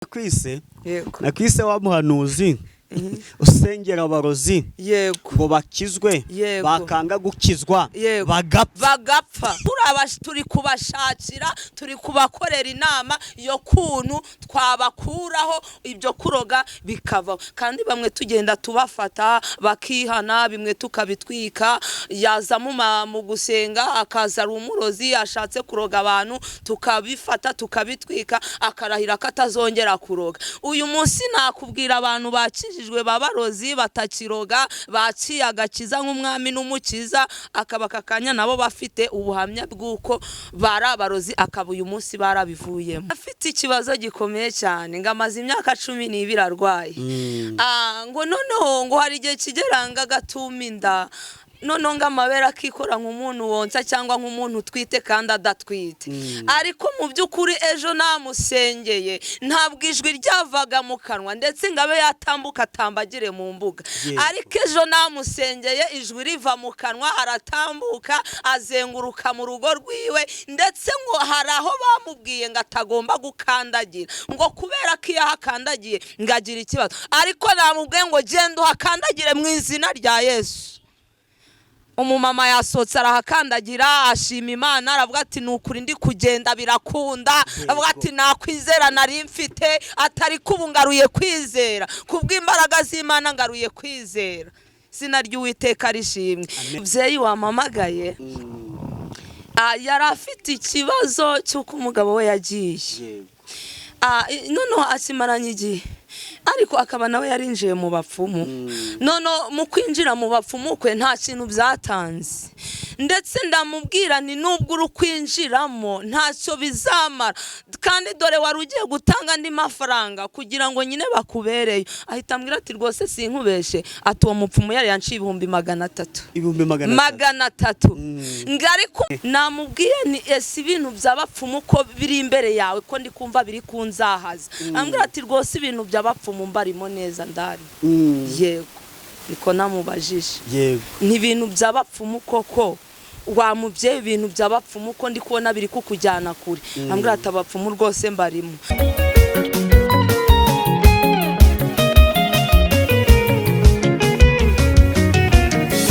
Nakwise Yego. Nakwise wa muhanuzi usengera abarozi ngo bakizwe, bakanga gukizwa bagapfa. Bagapfa. Turi kubashakira, turi kubakorera inama yo kuntu twabakuraho ibyo kuroga bikavaho. Kandi bamwe tugenda tubafata bakihana, bimwe tukabitwika. Yaza mu gusenga akaza ari umurozi ashatse kuroga abantu, tukabifata tukabitwika, akarahira ko atazongera kuroga. Uyu munsi nakubwira abantu bakijijwe babarozi batakiroga, baciye agakiza nk'umwami n'umukiza, akaba aka kanya nabo bafite ubuhamya bw'uko bari abarozi, akaba uyu munsi barabivuyemo. Afite ikibazo gikomeye cyane, ngo amaze imyaka 12 arwaye. Ngo noneho ngo hari igihe kigera ngo agatuma inda, noneho ngo amabere akikora nk'umuntu wonsa cyangwa nk'umuntu utwite kandi adatwite. Ariko mu by'ukuri ejo namusengeye ntabwo ijwi ryavaga mu kanwa, ndetse ngo abe yatambuka atambagire mu mbuga. Ariko ejo namusengeye ijwi riva mu kanwa, aratambuka azenguruka mu rugo rwiwe, ndetse ngo hari aho bamubwiye ngo atagomba gukandagira, ngo kubera ko iyo ahakandagiye ngo agira ikibazo. Ariko namubwiye ngo genda uhakandagire mu izina rya Yesu. Umumama yasohotse arahakandagira, ashima Imana, aravuga ati ni ukuri ndi kugenda birakunda. Aravuga ati nakwizera nari mfite, atari kubu ngaruye kwizera, kubw'imbaraga z'Imana ngaruye kwizera. Izina ry'Uwiteka rishimwe. Mubyeyi wampamagaye yari afite ikibazo cy'uko umugabo we yagiye, noneho akimaranye igihe, ariko akaba nawe yarinjiye mu bapfumu. Noneho mu kwinjira mu bapfumu kwe nta kintu byatanze, ndetse ndamubwira nti nubwo uri kwinjiramo ntacyo bizamara, kandi dore wari ugiye gutanga andi mafaranga kugira ngo nyine bakubereye. Ahita ambwira ati rwose sinkubeshe, ati uwo mupfumu yari yanciye 300,000. 300,000. Ariko namubwiye ni ese ibintu by'abapfumu ko biri imbere yawe, ko ndi kumva biri kunzahaza. Ambwira ati rwose ibintu by'abapfumu mbarimo neza ndari. Yego, niko namubajije. Yego. Ni ibintu by'abapfumu koko wa mubyeyi, ibintu by'abapfumu ko ndi kubona biri kukujyana kure. Ambwira ati abapfumu rwose mbarimo.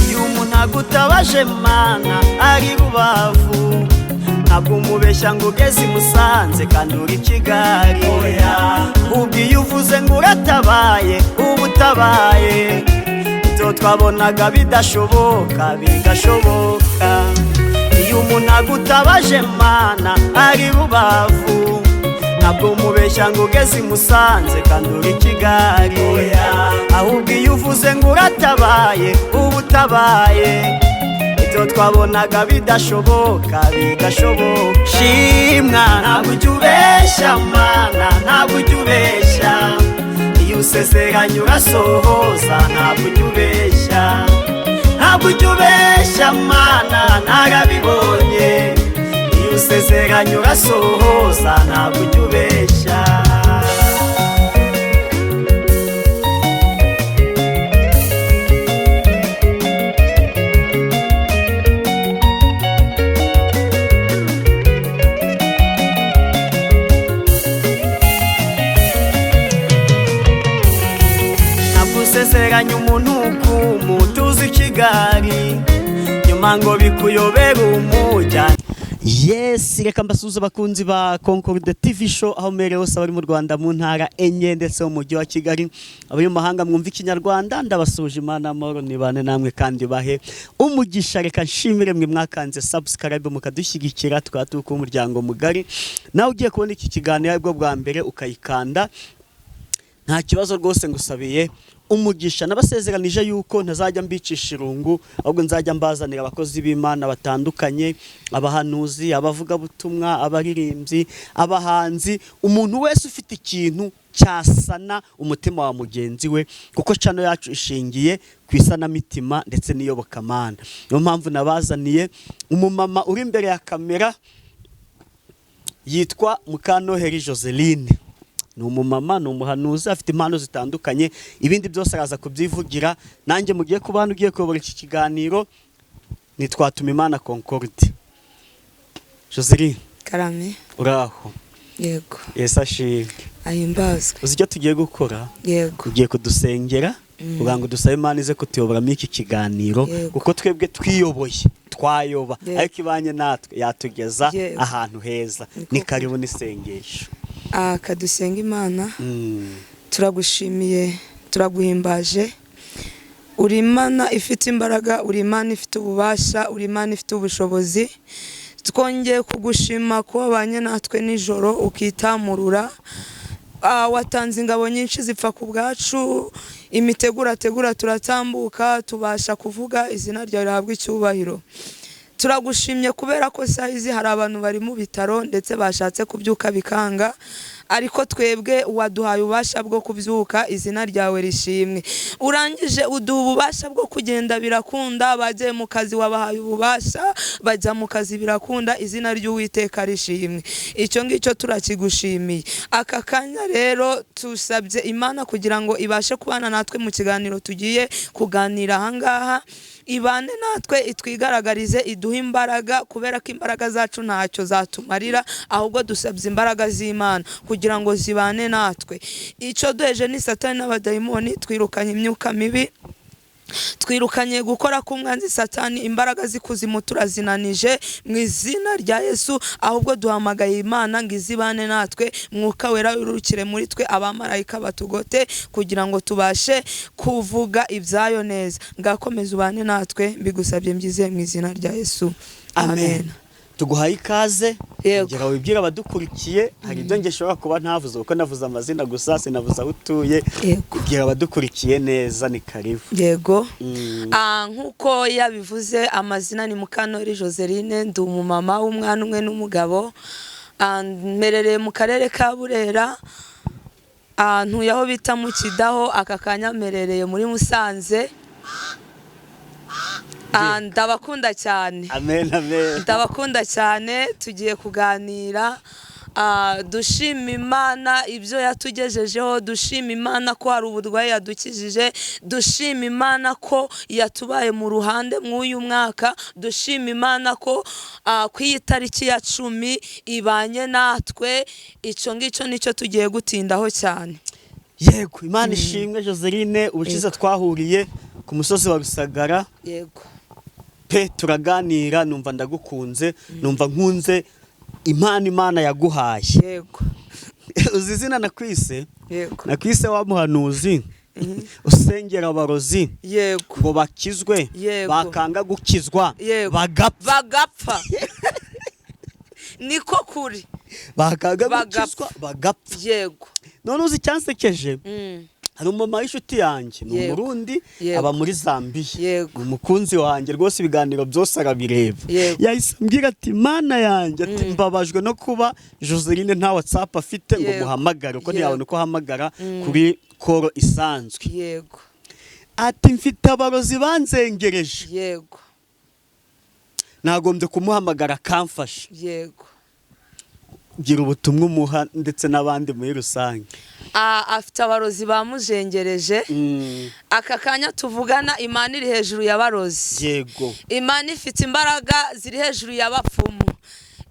Iyo umuntu agutabaje Mana ari Rubavu, ntabwo umubeshya ngo ugeze i Musanze kandi uri Kigali. Ubwo iyo uvuze ngo uratabaye uba utabaye, ibyo twabonaga bidashoboka bigashoboka. Iyo umuntu agutabaje Mana ari Rubavu, ntabwo umubeshya ngo ugeze i Musanze kandi uri Kigali. Ahubwo iyo uvuze ngo uratabaye uba utabaye, ibyo twabonaga bidashoboka bigashoboka. Shimwa ntabwo ujya ubeshya Mana, ntabwo ujya ubeshya, iyo usezeranye urasohoza, ntabwo ujya ubeshya, ntabwo ujya ubeshya Mana, narabibonye, iyo usezeranye urasohoza, ntabwo ujya ubeshya. Usezeranye umuntu kumutuza i Kigali, nyuma ngo bikuyobera umujyana. Yes, reka mbasuhuze abakunzi ba Concorde TV show aho mere hose, abari mu Rwanda mu ntara enye ndetse mu mujyi wa Kigali, abari mu mahanga mwumva ikinyarwanda, ndabasuhuje. Imana amahoro nibane namwe kandi bahe umugisha. Reka nshimire mwe mwakanze subscribe mukadushyigikira, tukaba turi ku muryango mugari. Nawe ugiye kubona iki kiganiro aribwo bwa mbere ukayikanda, nta kibazo rwose, ngusabiye umugisha. Nabasezeranije yuko ntazajya mbicisha irungu, ahubwo nzajya mbazanira abakozi b'Imana batandukanye, abahanuzi, abavugabutumwa, abaririmbyi, abahanzi, umuntu wese ufite ikintu cyasana umutima wa mugenzi we, kuko channel yacu ishingiye ku isanamitima ndetse n'iyobokamana. Niyo mpamvu nabazaniye umumama uri imbere ya kamera yitwa Mukanoheri Joseline. Ni umumama, ni umuhanuzi, afite impano zitandukanye, ibindi byose araza kubyivugira. Nanjye mugiye kubana ugiye kuyobora iki kiganiro nitwa Tumimana Concorde. Joseline, Karame. uraho? Yego. Yesu ashimwe. Ahimbazwe. Uzi icyo tugiye gukora? Yego. Ugiye kudusengera kugira ngo dusabe Imana ize kutuyoboramo iki kiganiro, Yego. kuko twebwe twiyoboye twayoba, Yego. ariko ibanye natwe yatugeza Yego. ahantu heza. Niko Ni karibu n'isengesho. Kadusenga Imana. Turagushimiye, turaguhimbaje. Uri Imana ifite imbaraga, uri Imana ifite ububasha, uri Imana ifite ubushobozi. Twongeye kugushima ko wabanye natwe nijoro ukitamurura. Watanze ingabo nyinshi zipfa ku bwacu, imitegura tegura turatambuka, tubasha kuvuga izina ryawe rihabwa icyubahiro. Turagushimye kubera ko sahizi hari abantu bari mu bitaro ndetse bashatse kubyuka bikanga, ariko twebwe waduhaye ububasha bwo kubyuka, izina ryawe rishimwe. Urangije uduha ububasha bwo kugenda birakunda, bagiye mu kazi wabahaye ububasha, bajya mu kazi birakunda, izina ry'Uwiteka rishimwe. Icyo ngicyo turakigushimiye. Aka kanya rero tusabye Imana kugira ngo ibashe kubana natwe mu kiganiro tugiye kuganira ahangaha, ibane natwe, itwigaragarize, iduhe imbaraga, kubera ko imbaraga zacu ntacyo zatumarira, ahubwo dusabye imbaraga z'Imana kugira ngo zibane natwe. Icyo duheje ni Satani n'abadayimoni, twirukanye imyuka mibi, twirukanye gukora k'umwanzi Satani, imbaraga z'ikuzimu turazinanije mu izina rya Yesu, ahubwo duhamagaye Imana ngo izibane natwe, Mwuka Wera yururukire muri twe, abamarayika batugote kugira ngo tubashe kuvuga ibyayo neza. Ngakomeza ubane natwe, mbigusabye mbyize mu izina rya Yesu, Amen. Tuguhaye ikaze. Yego. Ongera wibwire abadukurikiye. Hari ibyo nge nshobora kuba ntavuze, kuko navuze amazina gusa, sinavuze aho utuye. Yego. Bwira abadukurikiye neza, ni karibu. Yego. Nk'uko yabivuze, amazina ni Mukanori Joseline, ndi umumama w'umwana umwe n'umugabo. Mperereye mu karere ka Burera, ntuye aho bita mu Kidaho, aka kanya mperereye muri Musanze. Ndabakunda cyane. Amen, amen. Ndabakunda cyane. Tugiye kuganira, dushima Imana ibyo yatugejejeho, dushima Imana ko hari uburwayi yadukijije, dushima Imana ko yatubaye mu ruhande mw'uyu mwaka, dushima Imana ko ku iyi tariki ya 10 ibanye natwe. Icyo ngicyo nicyo tugiye gutindaho cyane. Yego, Imana ishimwe. Joseline, ubushize twahuriye ku musozi wa Rusagara. Yego. Pe, turaganira, numva ndagukunze, numva nkunze impano Imana yaguhaye. Yego. Uzi izina nakwise? Yego. Nakwise wa muhanuzi usengera abarozi Yego. ngo bakizwe, Yego. bakanga gukizwa Yego. bagapfa. Bagapfa, niko kuri. Bakanga Bagapfa. gukizwa bagapfa. Yego. None uzi icyansekeje? Hari umumama w'inshuti yanjye, ni Yego. Umurundi, Yego. aba muri Zambiya. Yego. Ni umukunzi wanjye rwose, ibiganiro byose arabireba. Yego. Yahise ambwira ati: "Mana yanjye," ati, "mbabajwe no kuba Joseline nta WhatsApp afite ngo Yego. muhamagare, kuko Yego. ntiyabona uko ahamagara kuri call isanzwe." Yego. Ati: "Mfite abarozi banzengereje, Yego. nagombye kumuhamagara akamfasha." Yego. Gira ubutumwa umuha ndetse n'abandi muri rusange. Afite abarozi bamujengereje. Aka kanya tuvugana, Imana iri hejuru y'abarozi. Imana ifite imbaraga ziri hejuru y'abapfumu,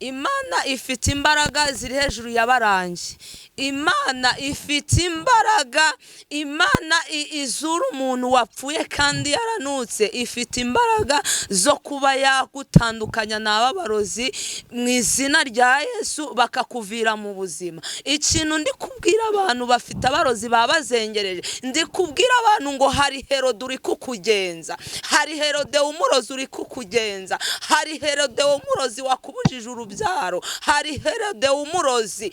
Imana ifite imbaraga ziri hejuru y'abarangi, Imana ifite imbaraga, Imana izura umuntu wapfuye kandi yaranutse, ifite imbaraga zo kuba yagutandukanya n'aba barozi mu izina rya Yesu, bakakuvira mu buzima. Ikintu ndi kubwira abantu bafite abarozi babazengereje, ndi kubwira abantu ngo hari Herode uri kukugenza, hari Herode w'umurozi uri kukugenza, hari Herode w'umurozi wakubujije urubyaro, hari Herode w'umurozi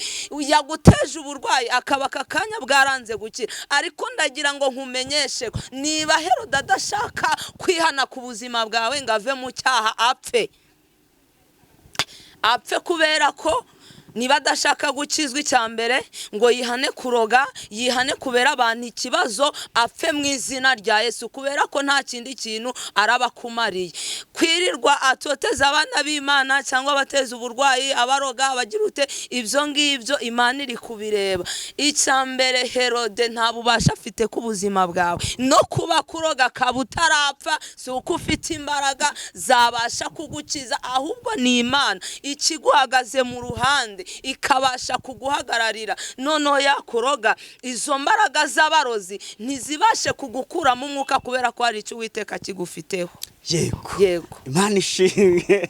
yaguteje uburwayi akaba aka kanya bwaranze gukira. Ariko ndagira ngo nkumenyeshe ko niba Herode adashaka kwihana ku buzima bwawe ngo ave mu cyaha, apfe, apfe, kubera ko niba adashaka gukizwa, icya mbere ngo yihane kuroga, yihane kubera abantu ikibazo, apfe mu izina rya Yesu, kubera ko nta kindi kintu araba akumariye. Kwirirwa atoteza abana b'Imana cyangwa abateza uburwayi, abaroga, abagira ute, ibyo ngibyo Imana iri kubireba. Icya mbere, Herode nta bubasha afite ku buzima bwawe, no kuba kuroga akaba utarapfa si uko ufite imbaraga zabasha kugukiza, ahubwo ni Imana ikiguhagaze mu ruhande. ikabasha kuguhagararira. Noneho yakuroga, izo mbaraga z'abarozi ntizibashe kugukuramo umwuka, kubera ko hari icyo Uwiteka kigufiteho. Yego. Yego. Imana ishimwe.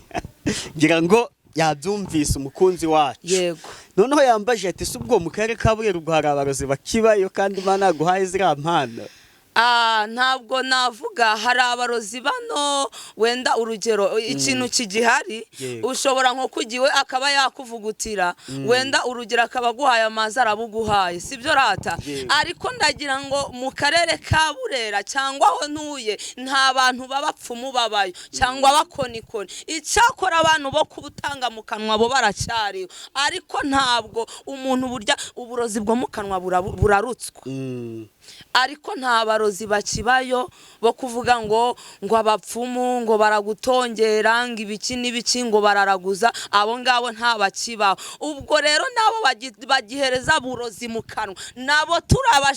Ngira ngo yabyumvise umukunzi wacu. Yego. Noneho yambaje ati: "Si ubwo mu karere ka Burera ubwo hari abarozi bakibayo, kandi Imana yaguhaye ziriya mpano?" Ntabwo navuga hari abarozi bano. Wenda urugero, ikintu kigihari, ushobora nko kujya iwe akaba yakuvugutira, wenda urugero akaba aguhaye amazi, arabuguhaye, sibyo rata? Yego. Ariko ndagira ngo mu karere ka Burera cyangwa aho ntuye, nta bantu b'abapfumu babayo cyangwa abakonikoni. Icyakora abantu bo kubutanga mu kanwa bo baracyariho, ariko ntabwo umuntu, burya uburozi bwo mu kanwa burarutswa. Ariko nta barozi bakibayo bo kuvuga ngo abapfumu ngo baragutongera, ngo ibiki n'ibiki, ngo bararaguza. Abo ngabo nta bakibaho. Ubwo rero nabo bagihereza burozi mu kanwa, nabo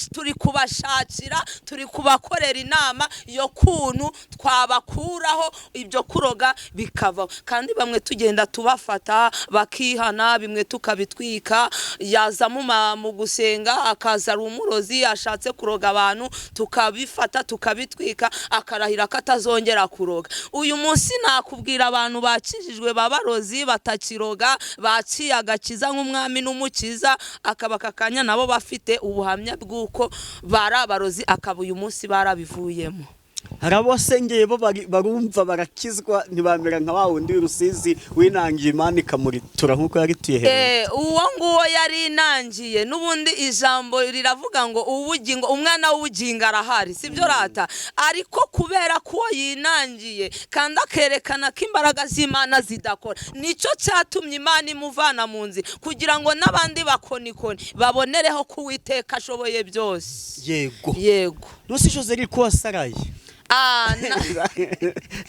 turi kubashakira, turi kubakorera inama yo kuntu twabakuraho ibyo kuroga bikavaho. Kandi bamwe tugenda tubafata bakihana, bimwe tukabitwika. Yaza mu gusenga akaza ari umurozi ashatse kuroga abantu, tukabifata tukabitwika, akarahira ko atazongera kuroga. Uyu munsi nakubwira abantu bakijijwe babarozi batakiroga, baciye agakiza nk'umwami n'umukiza, akaba aka kanya nabo bafite ubuhamya bw'uko bari abarozi, akaba uyu munsi barabivuyemo. Hari abo wasengeye bo barumva barakizwa, ntibamera nka wa wundi w'Urusizi winangiye, Imana ikamuritura nk'uko yarituye hejuru? Uwo nguwo yari inangiye n'ubundi, ijambo riravuga ngo ubugingo, umwana w'ubugingo arahari, sibyo rata? Ariko kubera ko uwo yinangiye kandi akerekana ko imbaraga z'Imana zidakora, nicyo cyatumye Imana imuvana mu nzira, kugira ngo n'abandi bakonikoni babonereho ko Uwiteka ashoboye byose. Yego. Yego. Ntusi Jose ko wasaraye?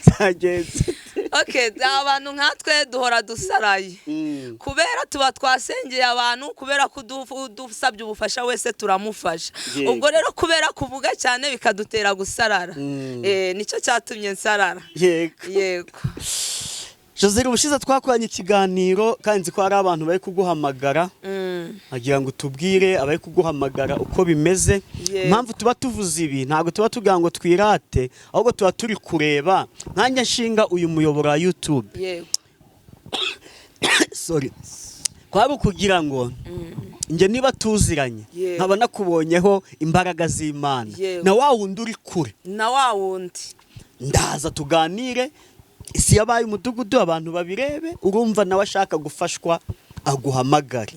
Zagenze? Okay, abantu nkatwe duhora dusaraye, kubera tuba twasengeye abantu, kubera ko udusabye ubufasha wese turamufasha. Ubwo rero kubera kuvuga cyane bikadutera gusarara. Nicyo cyatumye nsarara. Yego. Yego. Jose, ubushize twakoranye ikiganiro, kandi nzi ko hari abantu bari kuguhamagara, agira ngo tubwire abari kuguhamagara uko bimeze. Impamvu tuba tuvuze ibi, ntabwo tuba tugira ngo twirate, ahubwo tuba turi kureba. Nkanjye nshinga uyu muyoboro wa YouTube, sorry, kwari ukugira ngo njye niba tuziranye, nkaba nakubonyeho imbaraga z'Imana, na wa wundi uri kure, na wa wundi, ndaza tuganire. Isi yabaye umudugudu, abantu babirebe. Urumva nawe ashaka gufashwa aguhamagare.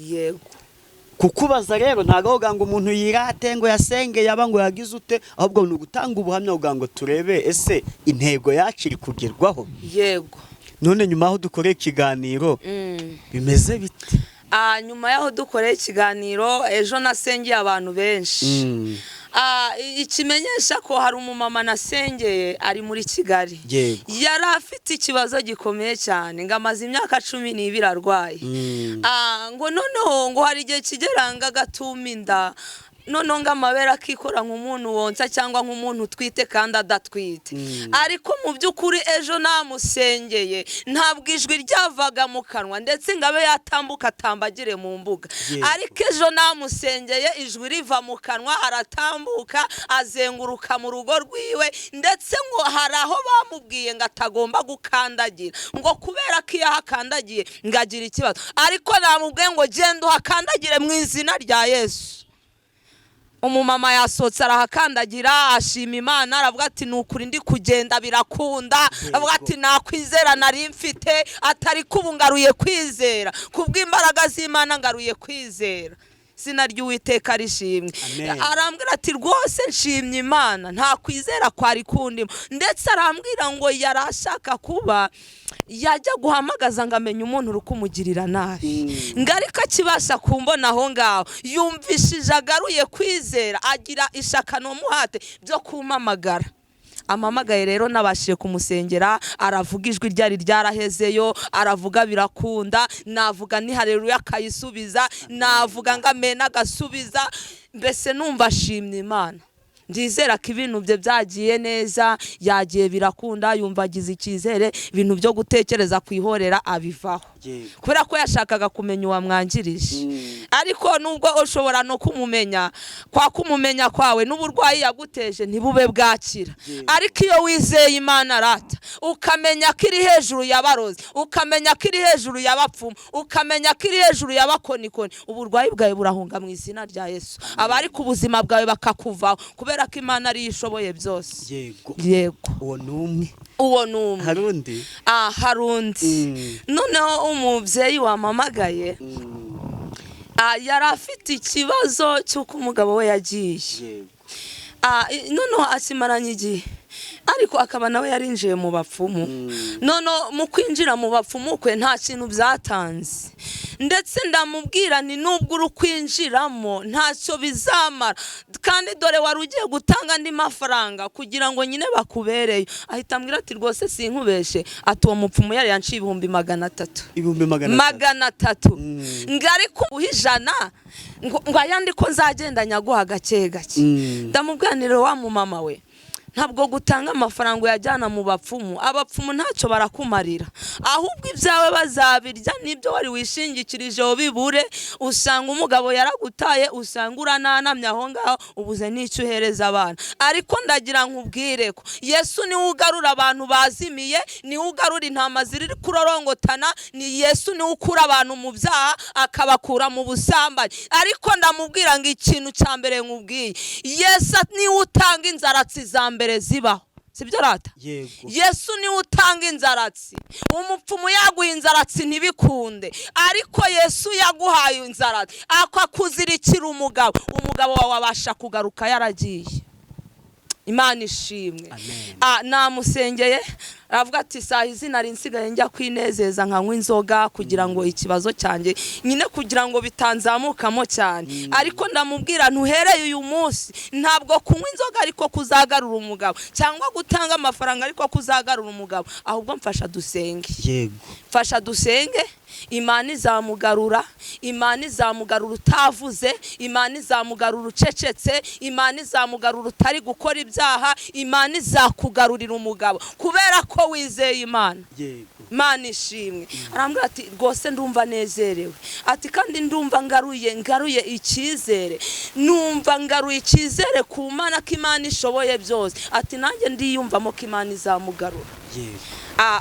Kukubaza rero ntabwo avuga ngo umuntu yirate ngo yasenge yaba ngo yagize ute, ahubwo ni ugutanga ubuhamya kugira ngo turebe ese intego yacu iri kugerwaho. None nyuma aho dukoreye ikiganiro, bimeze bite? Nyuma y'aho dukoreye ikiganiro ejo, nasengeye abantu benshi. Ikimenyesha ko hari umumama nasengeye ari muri Kigali, yari afite ikibazo gikomeye cyane, ngo amaze imyaka 12 arwaye. Ngo noneho ngo hari igihe kigera ngo agatuma inda, noneho ngo amabere akikora nk'umuntu wonsa cyangwa nk'umuntu utwite kandi adatwite. Ariko mu by'ukuri ejo namusengeye, ntabwo ijwi ryavaga mu kanwa, ndetse ngo abe yatambuka atambagire mu mbuga. Ariko ejo namusengeye ijwi riva mu kanwa, aratambuka, azenguruka mu rugo rwiwe, ndetse ngo hari aho bamubwiye ngo atagomba gukandagira, ngo kubera ko iyo ahakandagiye ngo agira ikibazo. Ariko namubwiye ngo: "Genda uhakandagire mu izina rya Yesu." Umumama yasohotse arahakandagira, ashima Imana, aravuga ati: "Ni ukuri ndi kugenda birakunda." Aravuga ati: "Nakwizera nari mfite atari kubu ngaruye kwizera, kubw'imbaraga z'Imana ngaruye kwizera, izina ry'Uwiteka rishimwe." Amen. Arambwira ati: "Rwose nshimye Imana, nta kwizera kwari kundimo." Ndetse arambwira ngo yari ashaka kuba yajya guhamagaza ngo amenye umuntu uri kumugirira nabi, ngo ariko akibasha kumbona aho ngaho yumvishije agaruye kwizera, agira ishaka n'umuhate byo kumpamagara. Amamagaye rero nabashije kumusengera, aravuga, ijwi ryari ryarahezeyo, aravuga birakunda. Navuga ni hareruya akayisubiza, navuga ngo amena agasubiza. Mbese numva ashimye Imana. Ndizera ko ibintu bye byagiye neza, yagiye birakunda, yumva agize icyizere, ibintu byo gutekereza kwihorera abivaho, kubera ko yashakaga kumenya uwamwangirije. Ariko nubwo ushobora no kumumenya, kwa kumumenya kwawe n'uburwayi yaguteje ntibube bwakira. Ariko iyo wizeye Imana rata, ukamenya ko iri hejuru y'abarozi, ukamenya ko iri hejuru y'abapfumu, ukamenya ko iri hejuru y'abakonikoni, uburwayi bwawe burahunga mu izina rya Yesu. Abari ku buzima bwawe bakakuvaho, kubera ko Imana ariyo ishoboye byose. Yego. Yego. Uwo ni umwe. Uwo ni umwe. Hari undi? Hari undi. Noneho umubyeyi wampamagaye, yari afite ikibazo cy'uko umugabo we yagiye. Noneho akimaranye igihe, ariko akaba nawe yarinjiye mu bapfumu. Noneho mu kwinjira mu bapfumu kwe nta kintu byatanze, ndetse ndamubwira ni nubwo uri kwinjiramo ntacyo bizamara, kandi dore wari ugiye gutanga andi mafaranga kugira ngo nyine bakubereyo. Ahita ambwira ati rwose sinkubeshe, ati uwo mupfumu yari yanciye 300,000. 300,000. 300. Ngo ariko uha 100 ngo ayandi ko nzagenda nyaguha gake gake. Ndamubwanira wa mumama we, ntabwo gutanga amafaranga uyajyana mu bapfumu, abapfumu ntacyo barakumarira, ahubwo ibyawe bazabirya n'ibyo wari wishingikirijeho bibure. Usanga umugabo yaragutaye, usanga urananamye aho ngaho, ubuze n'icyo uhereza abana. Ariko ndagira nkubwire ko Yesu niwe ugarura abantu bazimiye, niwe ugarura intama ziri kurorongotana, ni Yesu niwe ukura abantu mu byaha akabakura mu busambanyi. Ariko ndamubwira ngo ikintu cya mbere nkubwiye, Yesu niwe utanga inzaratsi za mbere zibaho, sibyo rata? Yego. Yesu niwe utanga inzaratsi. Umupfumu yaguha inzaratsi ntibikunde, ariko Yesu yaguhaye inzaratsi akakuzirikira umugabo, umugabo wawe abasha kugaruka yaragiye. Imana ishimwe. Namusengeye aravuga ati saha izina nsigaye njya kwinezeza nkanywa inzoga kugira ngo ikibazo cyanjye nyine kugira ngo bitanzamukamo cyane. Ariko ndamubwira ntuhereye uyu munsi ntabwo kunywa inzoga ariko kuzagarura umugabo, cyangwa gutanga amafaranga ariko kuzagarura umugabo, ahubwo mfasha dusenge. Yego. Mfasha dusenge, Imana izamugarura, Imana izamugarura utavuze, Imana izamugarura ucecetse, Imana izamugarura utari gukora ibyaha, Imana izakugarurira umugabo kubera ko wizeye Imana. Yego. Imana ishimwe. Arambwira ati rwose ndumva nezerewe, ati kandi ndumva ngaruye icyizere, numva ngaruye icyizere ku Mana ko Imana ishoboye byose, ati nanjye ndiyumvamo ko Imana izamugarura. Yego.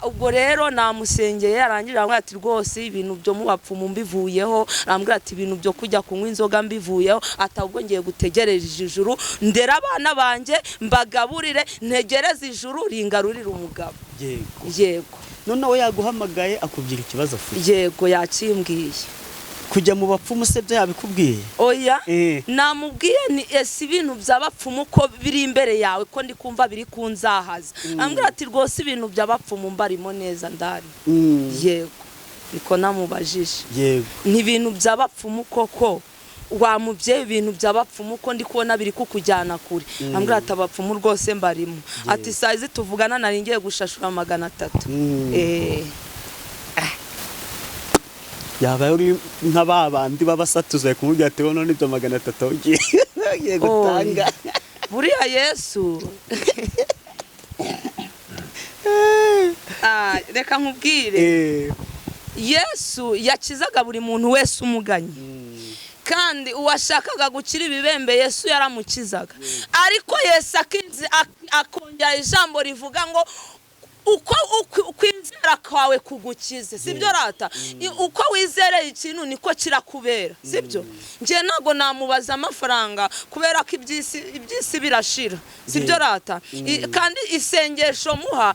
Ubwo rero namusengeye arangije arambwira ati rwose ibintu byo mu bapfumu mbivuyeho, arambwira ati ibintu byo kujya kunywa inzoga mbivuyeho, ati ahubwo ngiye gutegereza ijuru ndera abana banjye mbagaburire, ntegereze ijuru ringarurire umugabo. Yego. Yego. Noneho yaguhamagaye akubwira ikibazo afite? Yego, yakimbwiye. Kujya mu bapfumu se byo yabikubwiye? Oya. Namubwiye ni ese ibintu by'abapfumu ko biri imbere yawe ko ndi kumva biri kunzahaza? Ambwira ati rwose ibintu by'abapfumu mbarimo neza ndari. Yego, niko namubajije. Yego. Ni ibintu by'abapfumu koko wa mubyeyi, ibintu by'abapfumu ko ndi kubona biri kukujyana kure? Ambwira ati abapfumu rwose mbarimo, ati saa izi tuvugana nari ngiye gushashura 300. Yaba uri nka ba bandi babasatuza kumubwira ati none ibyo 300 ugiye gutanga. Buriya Yesu reka nkubwire, Yesu yakizaga buri muntu wese umuganye, kandi uwashakaga gukira ibibembe Yesu yaramukizaga. Ariko Yesu akongera ijambo rivuga ngo uko ukwizera kwawe kugukize, sibyo rata? Uko wizereye ikintu niko kirakubera, sibyo? Nje ntago namubaza amafaranga kubera ko iby'isi birashira, sibyo rata? Kandi isengesho muha,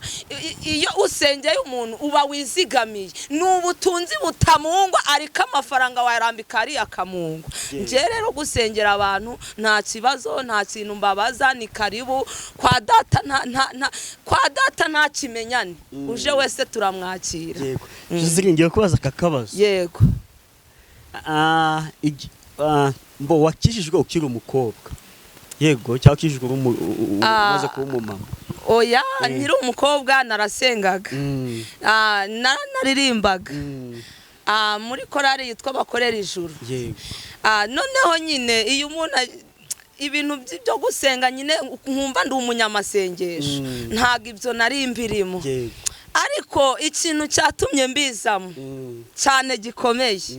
iyo usengeye umuntu uba wizigamiye, ni ubutunzi butamungwa, ariko amafaranga wayarambika ari akamungwa. Nje rero gusengera abantu nta kibazo, nta kintu mbabaza, ni karibu kwa data, kwa data nta kimenyane, uje wese turamwakira. Yego. Ngiye kubaza aka kabazo. Yego. Mbo wakijijwe ukiri umukobwa? Yego, cyangwa wakijijwe umaze kuba umumama? Oya, nkiri umukobwa narasengaga, naririmbaga muri korari yitwa Bakorera Ijuru. Yego. Noneho nyine iyo umuntu Ibintu byo gusenga nyine nkumva ndi umunyamasengesho, ntabwo ibyo nari mbirimo. Ariko ikintu cyatumye mbizamo cyane gikomeye,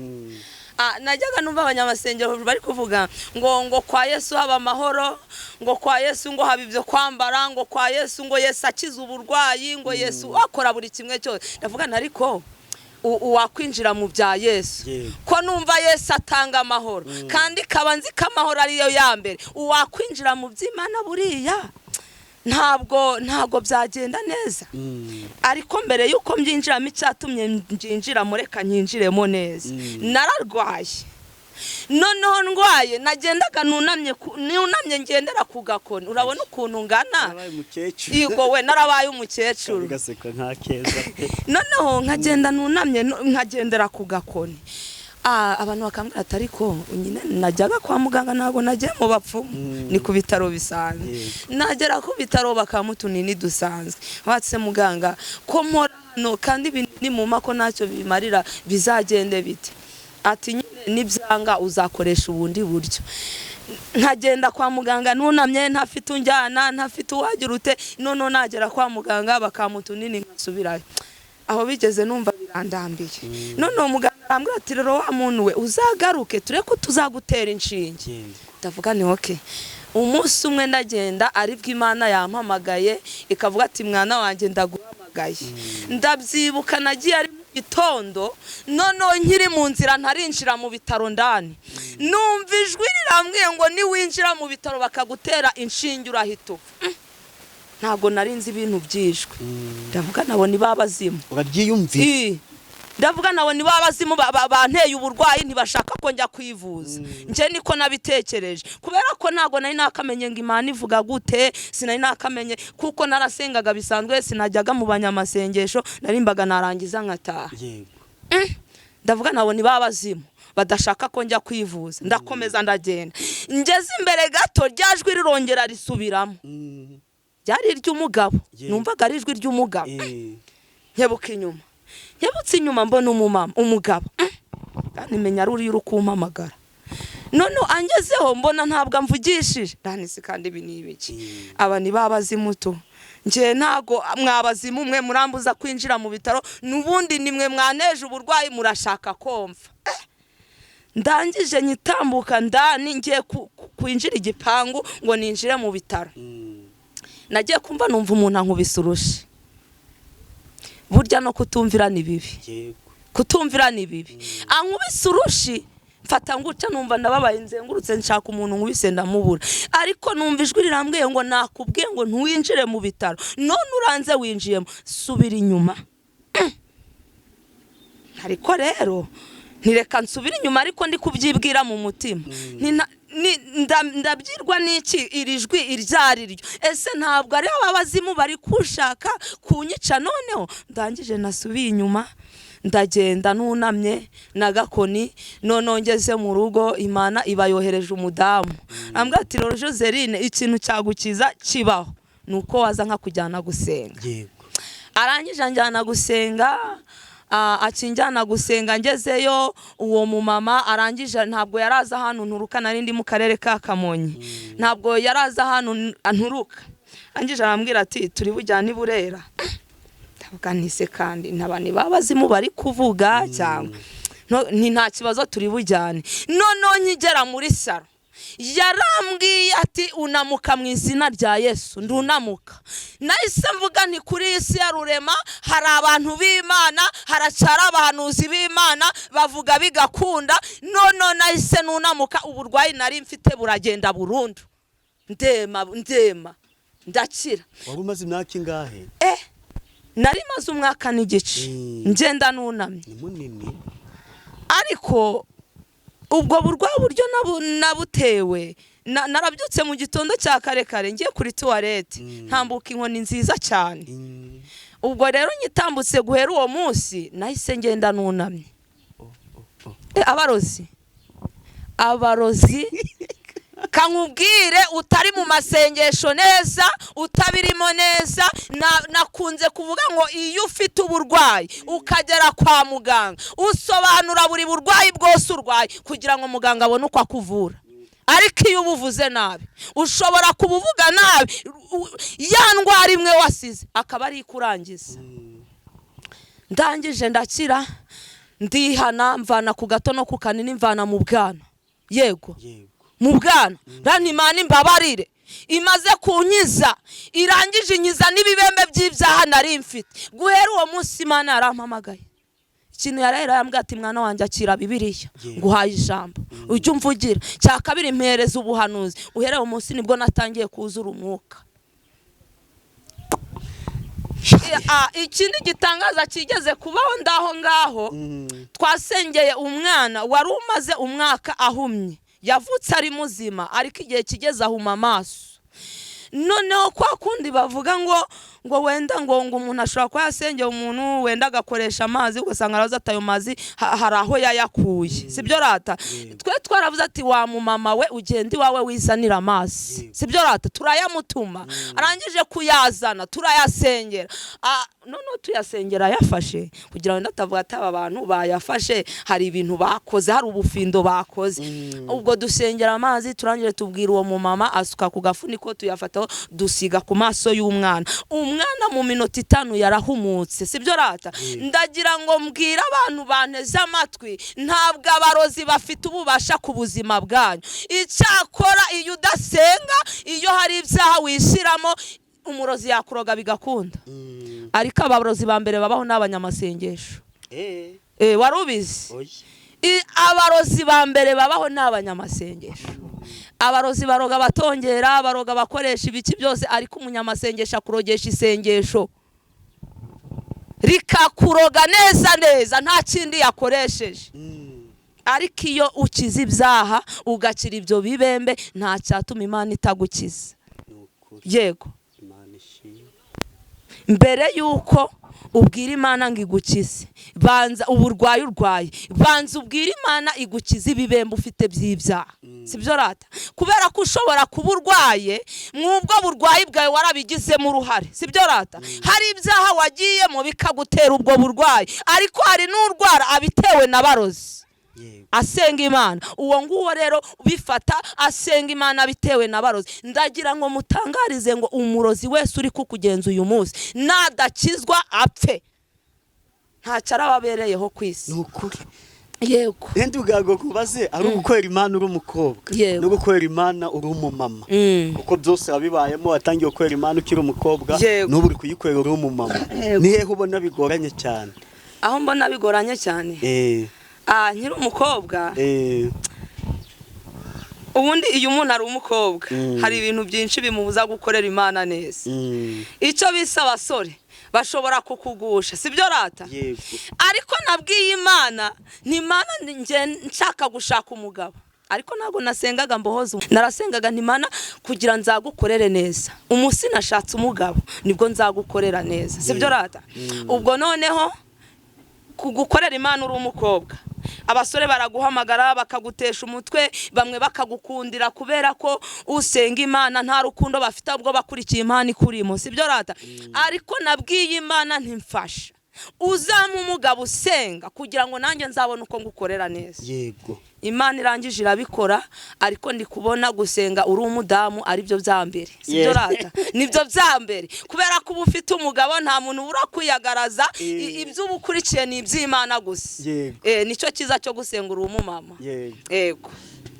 najyaga numva abanyamasengero bari kuvuga ngo kwa Yesu haba amahoro, ngo kwa Yesu ngo haba ibyo kwambara, ngo kwa Yesu ngo Yesu akiza uburwayi, ngo Yesu akora buri kimwe cyose. Ndavuga nti ariko uwakwinjira mu bya Yesu, ko numva Yesu atanga amahoro kandi kaba nzi ko amahoro ariyo ya mbere, uwakwinjira mu by'Imana buriya ntabwo byagenda neza. Ariko mbere y'uko mbyinjiramo, icyatumye mbyinjiramo, reka nyinjiremo neza. Nararwaye, noneho ndwaye nagendaga nunamye, nunamye ngendera ku gakoni. Urabona ukuntu ngana. Narabaye umukecuru. Yego we, narabaye umukecuru. Ugaseka nka keza pe. Noneho nkagenda nunamye, nkagendera ku gakoni. Abantu bakambwira ati ariko nyine najyaga kwa muganga, ntabwo nagiye mu bapfumu, ni ku bitaro bisanzwe. Nagera ku bitaro bakampa utunini dusanzwe. Batse muganga ko mpora hano kandi ibinini mumpa ko ntacyo bimarira, bizagende bite? Ati nyine nibyanga uzakoresha ubundi buryo. Nkagenda kwa muganga nunamye, ntafite unjyana, ntafite uwagira ute. Noneho nagera kwa muganga bakampa utunini nkasubirayo. Aho bigeze numva birandambiye. Noneho muganga arambwira ati rero wa muntu we, uzagaruke turebe ko tuzagutera inshinge. Ndavuga ni okay. Umunsi umwe ndagenda, aribwo Imana yampamagaye ikavuga ati mwana wanjye ndaguhamagaye. Ndabyibuka nagiye ari mu gitondo. Noneho nkiri mu nzira ntarinjira mu bitaro ndani, numva ijwi rirambwiye ngo niwinjira mu bitaro bakagutera inshinge urahita upfa. Ntabwo nari nzi ibintu byishwe. Ndavuga nabo ni babazimu. Urabyiyumvira. Ndavuga nabo ni babazimu banteye uburwayi, ntibashaka ko njya kwivuza. Njye niko nabitekereje, kubera ko ntabwo nari nakamenye ngo Imana ivuga gute, sinari nakamenye, kuko narasengaga bisanzwe, sinajyaga mu banyamasengesho, narimbaga narangiza nkataha. Ndavuga nabo ni babazimu badashaka ko njya kwivuza. Ndakomeza ndagenda, ngeze imbere gato rya jwi rirongera risubiramo. Ryari iry'umugabo. Numvaga ari ijwi ry'umugabo. Nkebuka inyuma, nkebutse inyuma mbona umumama, umugabo. Kandi menya ari uriya uri kumpamagara. None angezeho mbona ntabwo amvugishije. Ndanise kandi ibi ni ibiki? Aba ni babazimu tu. Njye ntago mwabazimu mwe murambuza kwinjira mu bitaro, n'ubundi nimwe mwaneje uburwayi, murashaka komva. Ndangije nyitambuka ndani ngiye kwinjira igipangu ngo ninjire mu bitaro, nagiye kumva numva umuntu ankubise urushi. Burya no kutumvira ni bibi. Kutumvira ni bibi. Ankubise urushi, mfata nguca, numva ndababaye, nzengurutse nshaka umuntu nkubise ndamubura. Ariko numva ijwi rirambwiye ngo nakubwiye ngo ntiwinjire mu bitaro, none uranze winjiyemo, subira inyuma. Ariko rero ntireka nsubire inyuma, ariko ndi kubyibwira mu mutima. Ndabyirwa n'iki iri jwi iryo ari ryo? Ese ntabwo ari abazimu bari kushaka kunyica? Noneho ndangije nasubiye inyuma, ndagenda nunamye na gakoni. Noneho ngeze mu rugo, Imana iba yohereje umudamu, ambwira ati rero Joseline, ikintu cyagukiza kibaho ni uko waza nkakujyana gusenga. Arangije anjyana gusenga. Akinjyana gusenga, ngezeyo uwo mumama arangije ntabwo yaraza ahantu nturuka, nari ndi mu karere ka Kamonyi, ntabwo yaraza ahantu nturuka. Arangije arambwira ati turi bujyane i Burera. Ndavuga nti se kandi ntabani babazimu bari kuvuga cyangwa ni nta kibazo, turi bujyane. Noneho nkigera muri saro yarambwiye ati unamuka mu izina rya Yesu. Ndunamuka, nahise mvuga nti kuri iyi si ya Rurema hari abantu b'Imana, haracyari abahanuzi b'Imana bavuga bigakunda. Noneho nahise nunamuka, uburwayi nari mfite buragenda burundu, ndema ndema ndakira. Wari umaze imyaka ingahe? Nari maze umwaka n'igice ngenda nunamye. Ni munini. Ariko ubwo burwayi uburyo nabutewe, narabyutse mu gitondo cya kare kare ngiye kuri tuwarete, ntambuka inkoni nziza cyane. Ubwo rero nyitambutse, guhera uwo munsi nahise ngenda nunamye. Abarozi kankubwire, utari mu masengesho neza, utabirimo neza, nakunze kuvuga ngo iyo ufite uburwayi ukagera kwa muganga, usobanura buri burwayi bwose urwaye kugira ngo muganga abone uko akuvura. Ariko iyo ubuvuze nabi, ushobora kubuvuga nabi, ya ndwara imwe wasize akaba ari ikurangiza. Ndangije ndakira, ndihana, mvana ku gato no ku kanini, mvana mu bwana. Yego, mu bwana. Imana imbabarire, imaze kunkiza, irangije inkiza n'ibibembe by'ibyaha nari mfite. Guhera uwo munsi Imana yarampamagaye, ikintu yarahera yambwiye ati: "Mwana wanjye, akira Bibiliya, nguhaye ijambo ujye umvugira." Cya kabiri, mpereza ubuhanuzi. Uhereye uwo munsi nibwo natangiye kuzura umwuka. Ikindi gitangaza kigeze kubaho ndaho ngaho, twasengeye umwana wari umaze umwaka ahumye. Yavutse ari muzima, ariko igihe kigeze ahuma amaso. Noneho kwa kundi bavuga ngo wenda ngo umuntu ashobora kuba yasengeye umuntu, wenda agakoresha amazi, ugasanga araza ati ayo mazi hari aho yayakuye. Sibyo rata? Twe twaravuze ati: "Wa mumama we, ugenda iwawe wizanira amazi." Sibyo rata? Turayamutuma, arangije kuyazana turayasengera. Noneho tuyasengera ayafashe, kugira ngo atavuga ati aba bantu bayafashe hari ibintu bakoze, hari ubufindo bakoze. Ubwo dusengera amazi, turangije tubwira uwo mumama, asuka ku gafuniko, tuyafataho dusiga ku maso y'umwana. Umwana mu minota 5 yarahumutse. Sibyo rata? Ndagira ngo mbwire abantu banteze amatwi, ntabwo abarozi bafite ububasha ku buzima bwanyu. Icyakora iyo udasenga, iyo hari ibyaha wishyiramo, umurozi yakuroga bigakunda. Ariko abarozi ba mbere babaho ni abanyamasengesho. Wari ubizi? Abarozi ba mbere babaho ni abanyamasengesho. Abarozi baroga batongera, baroga bakoresha ibiki byose, ariko umunyamasengesho akurogesha isengesho rikakuroga neza neza, nta kindi yakoresheje. Ariko iyo ukiza ibyaha, ugakira ibyo bibembe, nta cyatuma Imana itagukiza. Yego. Mbere y'uko ubwira Imana ngo igukize, banza uburwayi urwaye, banza ubwire Imana igukize ibibembe ufite by'ibyaha. Sibyo rata? Kubera ko ushobora kuba urwaye, mw'ubwo burwayi bwawe warabigizemo uruhare. Sibyo rata? Hari ibyaha wagiyemo bikagutera ubwo burwayi, ariko hari n'urwara abitewe na barozi asenga Imana. Uwo nguwo rero bifata asenga Imana bitewe na barozi. Ndagira ngo mutangarize ngo umurozi wese uri kukugenza uyu munsi nadakizwa apfe, ntacyo arababereyeho ku isi. Ni ukuri. Yego. Wenda ubwago kubaze, ari ugukorera Imana uri umukobwa no gukorera Imana uri umumama, kuko byose wabibayemo, watangiye gukorera Imana ukiri umukobwa, n'ubu uri kuyikorera uri umumama, ni hehe ubona bigoranye cyane? Aho mbona bigoranye cyane, nkiri umukobwa, ubundi iyo umuntu ari umukobwa, hari ibintu byinshi bimubuza gukorera Imana neza. Icyo bise abasore bashobora kukugusha. Sibyo rata? Yego. Ariko nabwiye Imana ni Imana njye nshaka gushaka umugabo, ariko ntabwo nasengaga mbohoze, narasengaga nti: "Imana, kugira nzagukorere neza, umunsi nashatse umugabo nibwo nzagukorera neza." Sibyo rata? Ubwo noneho kugukorera Imana uri umukobwa, abasore baraguhamagara bakagutesha umutwe, bamwe bakagukundira kubera ko usenga Imana, nta rukundo bafite, ahubwo bakurikiye Imana ikurimo. Sibyo rata? Ariko nabwiye Imana ntimfasha, uzampa umugabo usenga kugira ngo nanjye nzabone uko ngukorera neza. Imana irangije irabikora, ariko ndi kubona gusenga uri umudamu aribyo bya mbere. Sibyo rata? Nibyo bya mbere, kubera ko uba ufite umugabo, nta muntu ubura kwiyagaraza. Ibyo uba ukurikiye ni iby'Imana gusa. Nicyo cyiza cyo gusenga uri umumama. Yego.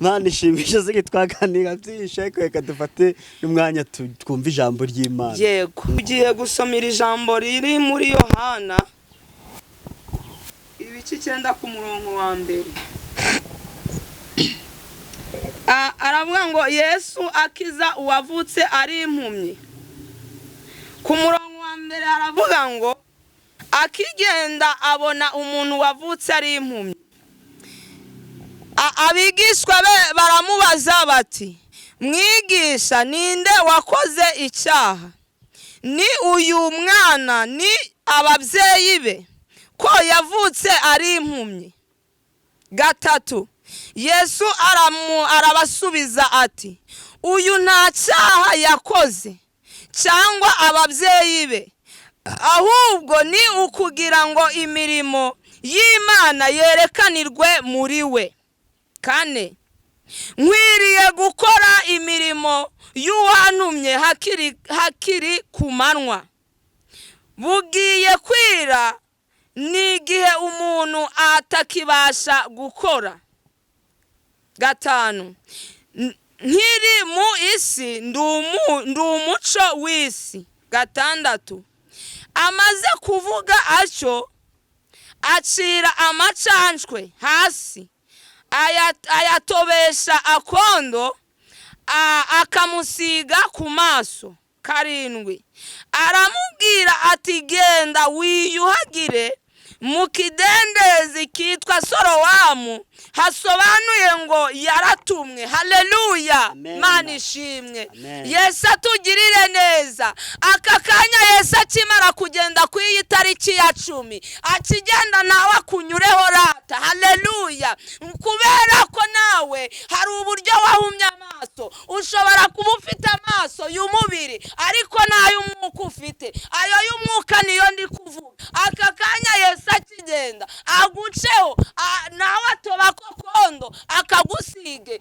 Imana ishimisha ziri, twaganira byinshi, ariko reka dufate n'umwanya twumve ijambo ry'Imana. Yego, ugiye gusomera ijambo riri muri Yohana ibice 9 ku murongo wa mbere. Aravuga ngo Yesu akiza uwavutse ari impumyi. Ku murongo wa mbere aravuga ngo: "Akigenda abona umuntu wavutse ari impumyi. Abigishwa be baramubaza bati: 'Mwigisha, ninde wakoze icyaha? Ni uyu mwana, ni ababyeyi be, ko yavutse ari impumyi?' 3, Yesu arabasubiza ati: 'Uyu nta cyaha yakoze cyangwa ababyeyi be, ahubwo ni ukugira ngo imirimo y'Imana yerekanirwe muri we.' 4." Nkwiriye gukora imirimo y'uwantumye hakiri ku manywa, bugiye kwira, ni igihe umuntu atakibasha gukora. 5, nkiri mu isi ndi umuco w'isi. 6, amaze kuvuga atyo acira amacanshwe hasi, ayatobesha akondo, akamusiga ku maso. 7, aramubwira ati genda wiyuhagire mu kidendezi kitwa Sorowamu, hasobanuye ngo yaratumwe. Haleluya, Mana ishimwe. Yesu atugirire neza. Aka kanya Yesu akimara kugenda ku iyi tariki ya 10, akigenda nawe akunyureho rata. Haleluya, kubera ko nawe hari uburyo wahumye amaso. Ushobora kuba ufite amaso y'umubiri ariko n'ay'umwuka ufite. Ayo y'umwuka niyo ndi kuvuga. Aka kanya Yesu akigenda aguceho, nawe atoba kokondo akagusige,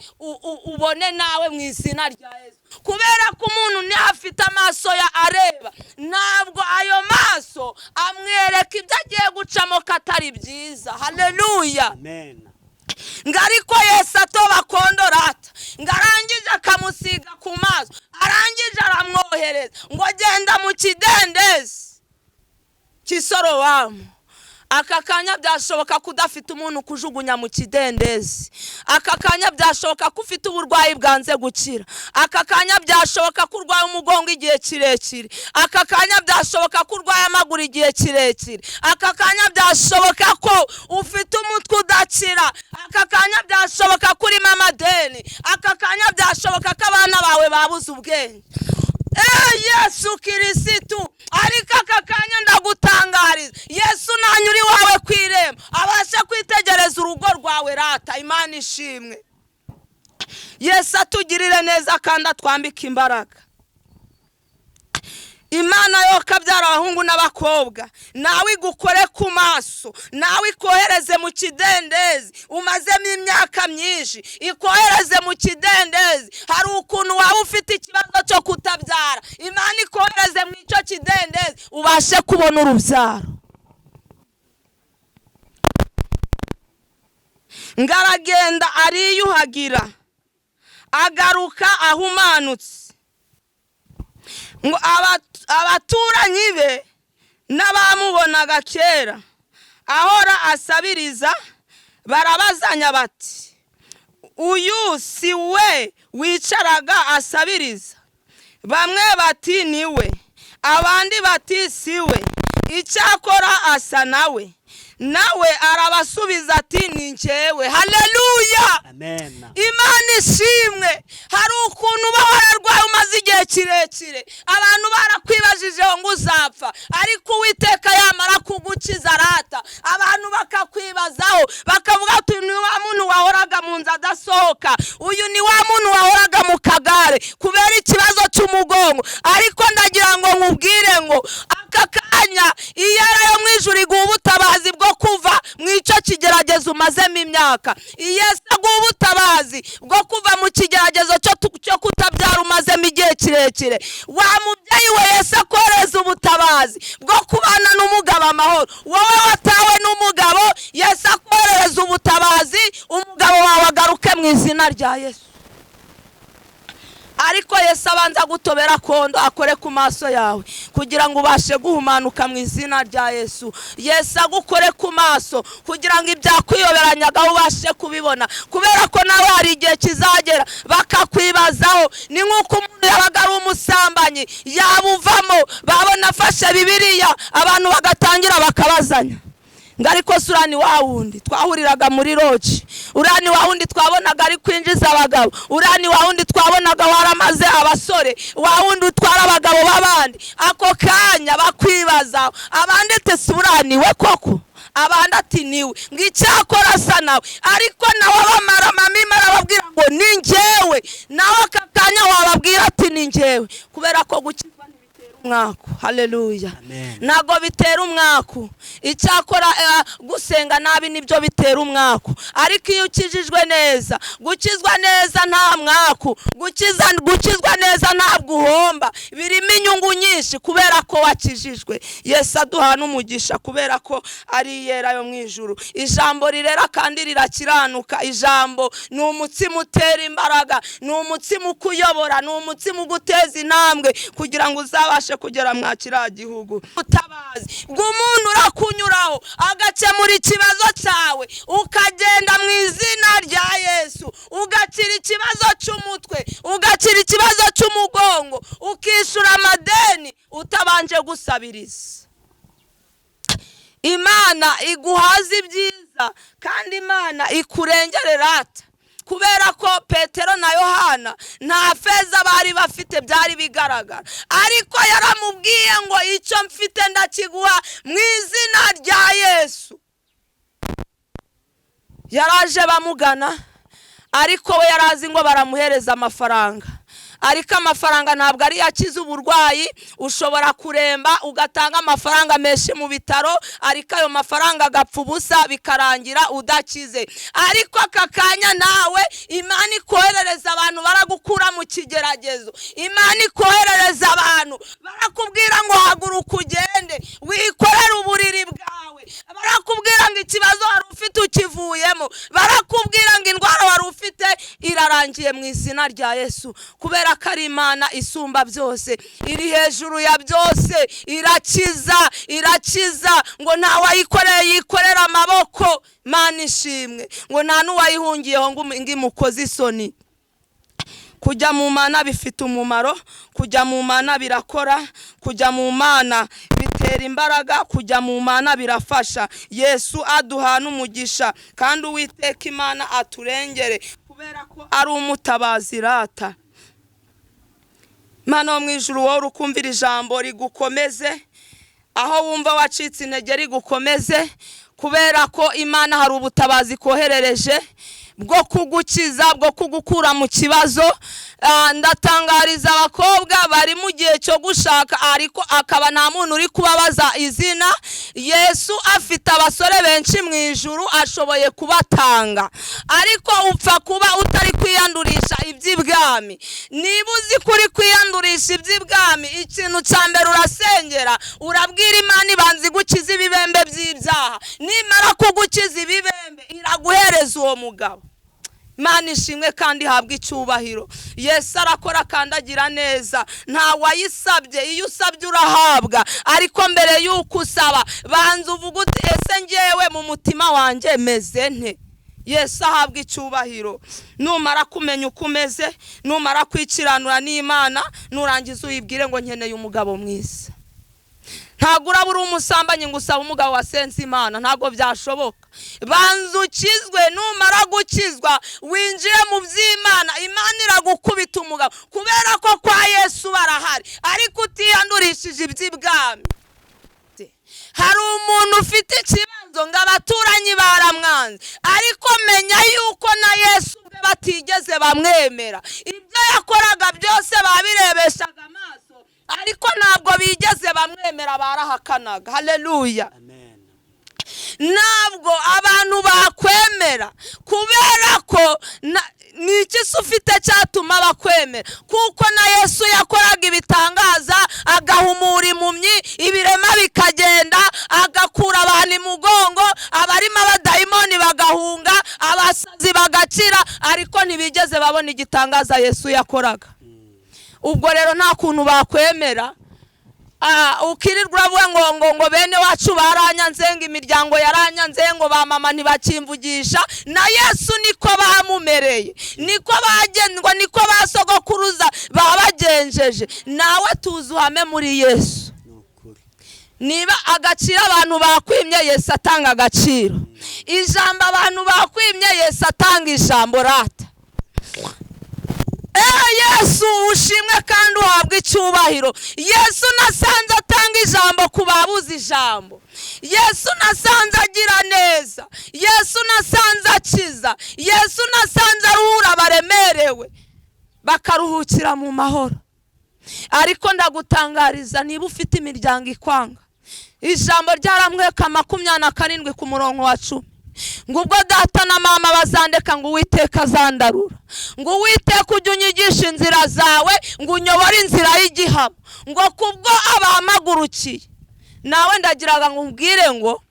ubone nawe mu izina rya Yesu. Kubera ko umuntu niyo afite amaso ya areba, ntabwo ayo maso amwereka ibyo agiye gucamo katari byiza. Haleluya, amen. Ngariko Yesu atoba kondo rata, ngarangije akamusiga ku maso, arangije aramwohereza ngo genda mu kidendezi cy'Isorowamu. Aka kanya byashoboka ko udafite umuntu kujugunya mu kidendezi. Aka kanya byashoboka ko ufite uburwayi bwanze gukira. Aka kanya byashoboka ko urwaye umugongo igihe kirekire. Aka kanya byashoboka ko urwaye amaguru igihe kirekire. Aka kanya byashoboka ko ufite umutwe udakira. Aka kanya byashoboka ko urimo amadeni. Aka kanya byashoboka ko abana bawe babuze ubwenge. Yesu Kirisitu, ariko aka kanya ndagutangariza, Yesu nanyuri wawe kwirembo abashe kwitegereza urugo rwawe rata. Imana ishimwe. Yesu atugirire neza kandi atwambike imbaraga. Imana yo kabyara abahungu n'abakobwa, nawe igukore ku maso, nawe ikohereze mu kidendezi umazemo imyaka myinshi, ikohereze mu kidendezi. Hari ukuntu waba ufite ikibazo cyo kutabyara, Imana ikohereze mu icyo kidendezi ubashe kubona urubyaro. Ngaragenda ariyuhagira, agaruka ahumanutse. Ngo abaturanyi be n'abamubonaga kera ahora asabiriza barabazanya bati uyu si we wicaraga asabiriza? Bamwe bati ni we, abandi bati si we, icyakora asa nawe. Nawe arabasubiza ati ni njyewe. Haleluya, amen. Imana ishimwe. Hari ukuntu uba wararwaye umaze igihe kirekire, abantu barakwibajijeho ngo uzapfa, ariko Uwiteka yamara kugukiza rata, abantu bakakwibazaho bakavuga ati ni wa muntu wahoraga mu nzu adasohoka, uyu ni wa muntu wahoraga mu kagare kubera ikibazo cy'umugongo. Ariko ndagira ngo nkubwire ngo aka kanya iyera yo mu ijuru iguha ubutabazi bwo kuva mu icyo kigeragezo umazemo imyaka. Yesu aguha ubutabazi bwo kuva mu kigeragezo cyo kutabyara umazemo igihe kirekire. Wa mubyeyi we, Yesu akoreza ubutabazi bwo kubana n'umugabo amahoro. Wowe watawe n'umugabo, Yesu akoreza ubutabazi umugabo wawe agaruke mu izina rya Yesu. Ariko Yesu abanza gutobera kondo akore ku maso yawe kugira ngo ubashe guhumanuka mu izina rya Yesu. Yesu agukore ku maso kugira ngo ibyakwiyoberanyaga ubashe kubibona, kubera ko nawe hari igihe kizagera bakakwibazaho. Ni nk'uko umuntu yabaga ari umusambanyi yabuvamo, babona afashe Bibiliya abantu bagatangira bakabazanya. Ngariko surani wa wundi twahuriraga muri roji, urani wa wundi twabonaga ari kwinjiza abagabo, urani wa wundi twabonaga waramaze abasore, wa wundi utwara abagabo babandi. Ako kanya bakwibaza abandi ati surani we koko, abandi ati niwe, ngicyakora asa nawe. Ariko nawe abamara mamima arababwira ngo ni njyewe, nawe aka kanya wababwira ati ni njyewe, kubera ko gukizwa ntibitera Umwaku, haleluya. Amen. Ntabwo bitera umwaku. Icyakora gusenga nabi nibyo bitera umwaku, ariko iyo ukijijwe neza, gukizwa neza nta mwaku, gukizwa neza ntabwo uhomba, birimo inyungu nyinshi kubera ko wakijijwe. Yesu aduha n'umugisha kubera ko ari iyera yo mu ijuru. Ijambo rirera kandi rirakiranuka. Ijambo ni umutsima utera imbaraga, ni umutsima ukuyobora, ni umutsima uguteza intambwe kugira ngo uzabashe kugera mwa kiriya gihugu. Ubutabazi bw'umuntu urakunyuraho agakemura ikibazo cyawe, ukagenda mu izina rya Yesu, ugakira ikibazo cy'umutwe, ugakira ikibazo cy'umugongo, ukishyura amadeni utabanje gusabiriza. Imana iguhaza ibyiza kandi Imana ikurengere rata, kubera ko Petero na Yohana nta feza bari bafite, byari bigaragara, ariko yaramubwiye ngo icyo mfite ndakiguha mu izina rya Yesu. Yaraje bamugana, ariko we yarazi ngo baramuhereza amafaranga, ariko amafaranga ntabwo ari akiza uburwayi. Ushobora kuremba ugatanga amafaranga menshi mu bitaro, ariko ayo mafaranga agapfa ubusa, bikarangira udakize. Ariko aka kanya nawe Imana ikoherereza abantu baragukura mu kigeragezo, Imana ikoherereza abantu barakubwira ngo haguruka ugende wikorere uburiri bwawe, barakubwira ngo ikibazo wari ufite ukivuyemo, barakubwira ngo indwara wari ufite irarangiye mu izina rya Yesu, kubera ko ari Imana isumba byose, iri hejuru ya byose, irakiza, irakiza. Ngo nta wayikoreye yikorera amaboko, Imana ishimwe, ngo nta n'uwayihungiyeho ngo imukoze isoni. Kujya mu Mana bifite umumaro, kujya mu Mana birakora, kujya mu Mana bitera imbaraga, kujya mu Mana birafasha. Yesu aduha n'umugisha kandi Uwiteka Imana aturengere kubera ko ari umutabazi rata. Imana wo mu ijuru, wowe ukumvira ijambo rigukomeze, aho wumva wacitse intege rigukomeze, kubera ko Imana hari ubutabazi koherereje bwo kugukiza, bwo kugukura mu kibazo. Ndatangariza abakobwa bari mu gihe cyo gushaka, ariko akaba nta muntu uri kubabaza izina. Yesu afite abasore benshi mu ijuru, ashoboye kubatanga, ariko upfa kuba utari kwiyandurisha iby'ibwami. Niba uzi ko uri kwiyandurisha iby'ibwami, ikintu cya mbere urasengera, urabwira Imana ibanza igukiza ibibembe by'ibyaha. Nimara kugukiza ibibembe, iraguhereza uwo mugabo. Imana ishimwe kandi ihabwe icyubahiro. Yesu arakora kandi agira neza, nta wayisabye. Iyo usabye urahabwa, ariko mbere y'uko usaba banza uvuge uti ese ngewe mu mutima wanjye meze nte? Yesu ahabwa icyubahiro. Numara kumenya uko umeze, numara kwikiranura n'Imana, nurangiza uyibwire ngo nkeneye umugabo mwiza. Ntabwo uraba uri umusambanyi ngo usabe umugabo wasenze Imana, ntabwo byashoboka. Banza ukizwe, numara gukizwa winjire mu by'Imana, Imana iragukubita umugabo, kubera ko kwa Yesu barahari, ariko utiyandurishije iby'ibwami. Hari umuntu ufite ikibazo ngo abaturanyi baramwanze, ariko menya yuko na Yesu ubwe batigeze bamwemera. Ibyo yakoraga byose babirebeshaga amaso, ariko ntabwo bigeze bamwemera, barahakanaga. Haleluya. Amen. Ntabwo abantu bakwemera kubera ko ni iki se ufite cyatuma bakwemera? Kuko na Yesu yakoraga ibitangaza, agahumura impumyi, ibirema bikagenda, agakura abantu imugongo, abarimo abadayimoni bagahunga, abasazi bagakira, ariko ntibigeze babona igitangaza Yesu yakoraga. Ubwo rero nta kuntu bakwemera. Ukirirwa uravuga ngo ngo ngo bene wacu baranyanze, ngo imiryango yaranyanze, ngo ba mama ntibakimvugisha. Na Yesu niko bamumereye, niko bagendwa, niko basogokuruza babagenjeje. Nawe tuzi uhame muri Yesu. Ni ukuri. Niba agaciro abantu bakwimye, Yesu atanga agaciro. Ijambo abantu bakwimye, Yesu atanga ijambo rata. Yesu ushimwe kandi uhabwe icyubahiro. Yesu nasanze atanga ijambo ku babuze ijambo. Yesu nasanze agira neza. Yesu nasanze akiza. Yesu nasanze aruhura abaremerewe, bakaruhukira mu mahoro. Ariko ndagutangariza, niba ufite imiryango ikwanga, ijambo ryaramweka 27 ku murongo wa 10, ngo ubwo data na mama bazandeka, ngo Uwiteka azandarura, ngo Uwiteka ujye unyigisha inzira zawe, ngo unyobore inzira y'igihamo, ngo kubwo abamagurukiye. Nawe ndagiraga ngo umbwire ngo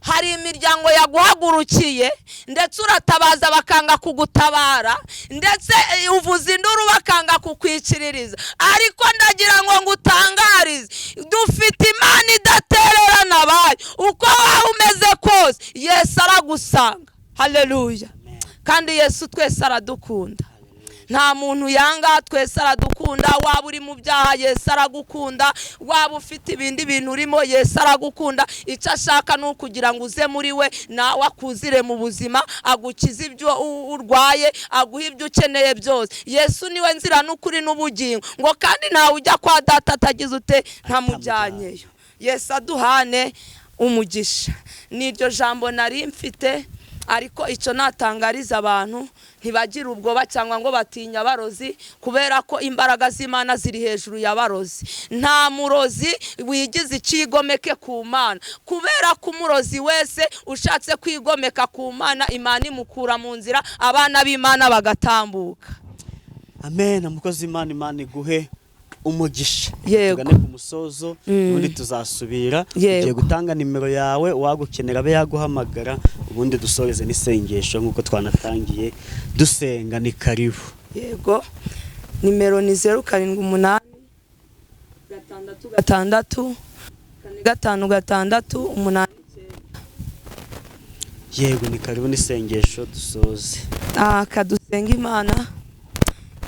hari imiryango yaguhagurukiye, ndetse uratabaza bakanga kugutabara, ndetse uvuza induru bakanga kukwikiririza. Ariko ndagira ngo ngutangarize, dufite Imana idatererana abayo. Uko waba umeze kose, Yesu aragusanga. Haleluya! Kandi Yesu twese aradukunda, nta muntu yanga, twese aradukunda. Waba uri mu byaha, Yesu aragukunda. Waba ufite ibindi bintu urimo, Yesu aragukunda. Icyo ashaka ni ukugira ngo uze muri we, nawe akuzire mu buzima, agukize ibyo urwaye, aguhe ibyo ukeneye byose. Yesu niwe nzira n'ukuri n'ubugingo, ngo kandi ntawe ujya kwa data atagize ute, ntamujyanyeyo. Yesu aduhane umugisha. N'iryo jambo nari mfite, ariko icyo natangariza abantu, ntibagire ubwoba cyangwa ngo batinya abarozi, kubera ko imbaraga z'Imana ziri hejuru y'abarozi. Nta murozi wigize ikigomeke ku Mana, kubera ko umurozi wese ushatse kwigomeka ku Mana, Imana imukura mu nzira, abana b'Imana bagatambuka. Amen. Mukozi Imana, Imana iguhe umugisha. Yego. Tugane ku musozo, ubundi tuzasubira. Ugiye gutanga nimero yawe, uwagukenera abe yaguhamagara, ubundi dusoreze n'isengesho nk'uko twanatangiye dusenga. Ni karibu. Yego, nimero ni 0 7 8 6 6 4 5 6 8 9. Yego, ni karibu n'isengesho dusoze. Kadusenga Imana.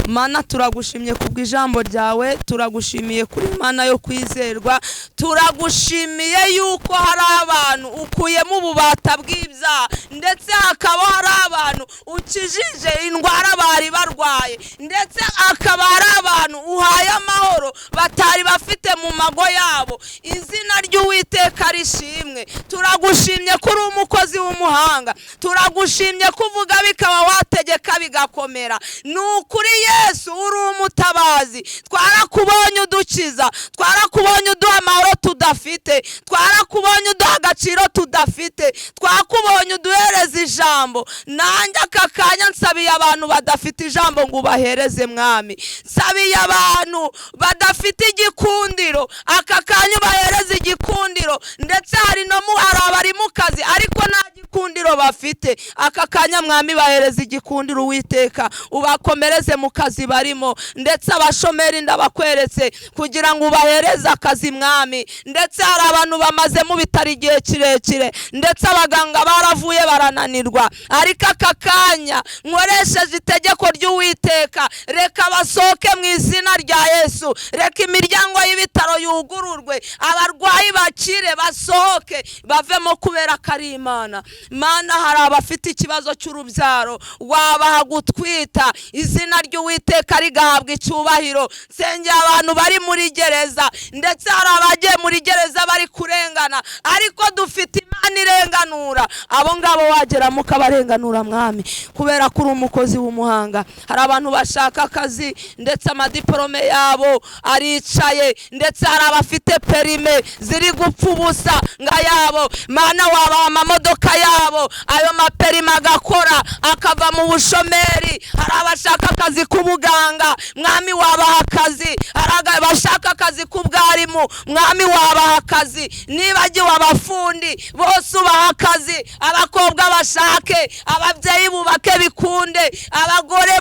Mana, turagushimye kubw'ijambo ryawe, turagushimiye kuri Imana yo kwizerwa, turagushimiye yuko hari abantu ukuyemo ububata bw'ibyaha, ndetse hakaba hari abantu ukijije indwara bari barwaye, ndetse hakaba hari abantu uhaye amahoro batari bafite mu mago yabo. Izina ry'Uwiteka rishimwe. Turagushimye kuri umukozi w'umuhanga, turagushimye kuvuga bikaba, wategeka bigakomera. Ni ukuri Yesu uri umutabazi, twarakubonye udukiza, twarakubonye uduha amahoro tudafite, twarakubonye uduha agaciro tudafite, twakubonye uduhereza ijambo. Nanjye aka kanya nsabiye abantu badafite ijambo ngo ubahereze Mwami, nsabiye abantu badafite igikundiro, aka kanya ubahereze igikundiro. Ndetse hari no hari abari mu kazi ariko nta gikundiro bafite, aka kanya Mwami bahereze igikundiro. Uwiteka ubakomereze mu kazi barimo, ndetse abashomeri ndabakweretse kugira ngo ubahereze akazi Mwami. Ndetse hari abantu bamaze mu bitaro igihe kirekire, ndetse abaganga baravuye barananirwa, ariko aka kanya nkoresheje itegeko ry'Uwiteka, reka basohoke mu izina rya Yesu. Reka imiryango y'ibitaro yugururwe, abarwayi bakire, basohoke bavemo, kubera ko ari Imana. Mana, hari abafite ikibazo cy'urubyaro, wabaha gutwita, izina ry'Uwiteka rigahabwa icyubahiro. Nsengera abantu bari muri gereza, ndetse hari abagiye muri gereza bari kurengana, ariko dufite Imana irenganura. Abo ngabo wageramo ukabarenganura Mwami, kubera ko uri umukozi w'umuhanga. Hari abantu bashaka akazi, ndetse amadiplome yabo aricaye, ndetse hari abafite perime ziri gupfa ubusa nga yabo. Mana, wabaha amamodoka yabo, ayo maperime agakora akava mu bushomeri. Hari abashaka akazi k'ubuganga, Mwami wabaha akazi. Hari abashaka akazi k'ubwarimu, Mwami wabaha akazi. Nibagiwe abafundi bose ubaha akazi, abakobwa bashake, ababyeyi bubake bikunde, abagore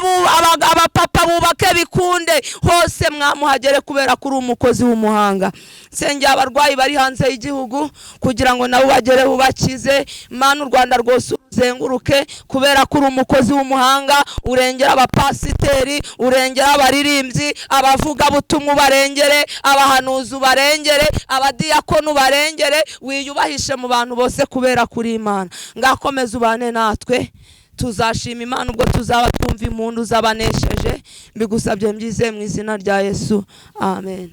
abapapa bubake bikunde, hose mwamuhagere kubera kuri umukozi w'umuhanga. Nsengera abarwayi bari hanze y'igihugu kugira ngo nabo bagere bubakize. Mana, u Rwanda rwose uzenguruke kubera ko uri umukozi w'umuhanga, urengera abapasiteri, urengera abaririmbyi, abavugabutumwa ubarengere, abahanuzi ubarengere, abadiyakoni ubarengere, wiyubahishe mu bantu bose kubera kuri Imana. Ngakomeza ubane natwe, tuzashima Imana ubwo tuzaba twumva impundu z'abanesheje. Mbigusabye mbyizeye mu izina rya Yesu, amen.